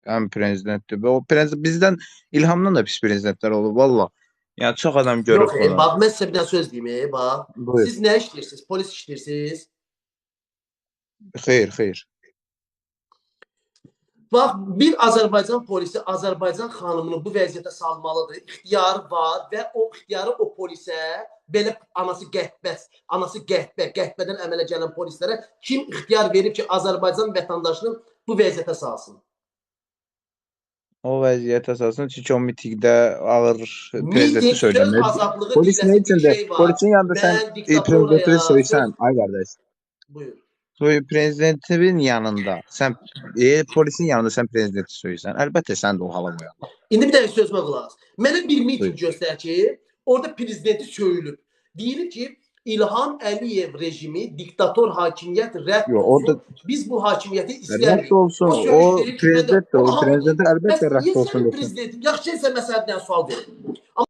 Həm prezidentdir. Və o prezident bizdən İlhamdan da pis prezidentlər olub valla. Yəni çox adam görüb Yox, bunu. Bax, mən sizə bir dənə söz deyim, bax. Buyur. Siz nə işləyirsiniz? Polis işləyirsiniz? Xeyr, xeyr. Bax, bir Azərbaycan polisi Azərbaycan xanımını bu vəziyyətə salmalıdır. İxtiyarı var və o ixtiyarı o polisə belə anası qəhbə, anası qəhbə, qəhbədən əmələ gələn polislərə kim ixtiyar verib ki, Azərbaycan vətəndaşını bu vəziyyətə salsın? O vəziyyət əsasında çünki o mitinqdə ağır prezidenti Mitinq söz söyləmir. azadlığı Polis nə deyiləsi bir üçündür? şey var. Polisin yanında sən Mən diktaturaya prezidenti söz söysən, ay qardaş. Buyur. Prezidentin yanında sən polisin yanında sən prezidenti söysən, əlbəttə sən də o hala qoyarlar. İndi bir dəqiqə sözümə qulaq as. Mənə bir mitinq Buyur. göstər ki, orada prezidenti söyülüb. Deyilir ki, İlham Əliyev rejimi, diktator hakimiyyət rədd Yox, orada olsun. Biz bu hakimiyyəti rədd istəmirik. olsun. O O söyüş deyir ki, mən də prezidentdir, o Aha, prezidentə bəs əlbəttə niyə rədd olsun sənin desin. prezidentin? Yaxşı, sən məsələ bir dənə sual verim.